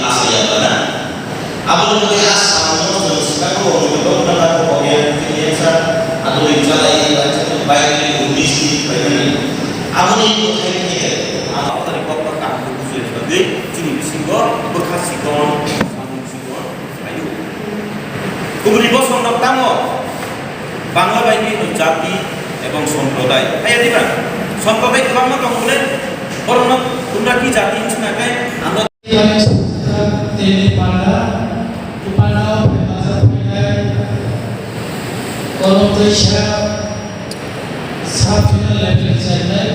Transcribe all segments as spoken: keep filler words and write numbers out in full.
Asa ya bana. Abo ni bagwi a samung no chwng swkang o hwnwi bo bana ko bo ya tini ya sa abo ni chalai bai chwng bai ni unis ni bai ni. Abo ni bwthai ni khe abo ni kok no kaham khe bujui ni bagwi chini bisingo bwkha sikon samung sikon phaio. Kubuni bosong no tamo Bangla bai ni jati ebong somprodai. Aya diba? Somprodai kwbangma tongo bole borok no kumra ki jati hinwi sina khe ang Tini panda, panda, panda, Kolom Teisa, Sub Regional Level Chairman,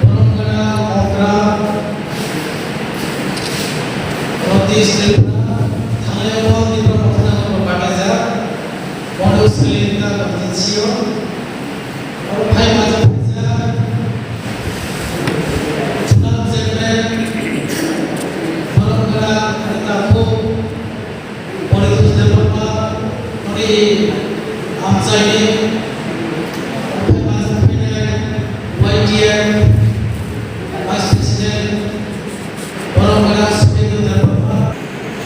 Boromgana, Okra, North East Tripura, Thanglaio Tipra Mothani Bakajak, Mono Selita Constituency-o, Oro phai majak phaijak, Chunam Chairman, Boromgana, Rita Phu, Poritos Debbarma, Ori Amchaini, oro phai majak phainai, Y T F, Vice President, Boromgana, Sumedro Debbarma.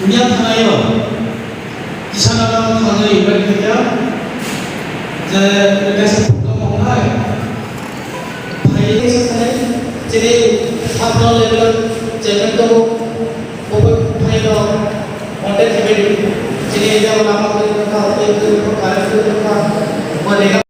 Dunia thanaio. Kisa nana thangwi invite khaikha je kaisa program wngnai. Phai chini sub regional level chairman tongo, bo phaino contact khaimani. Chini area o lama kwrwi wngkha, tei kwrwi wngkha, current kwrwi wngkha, bo rega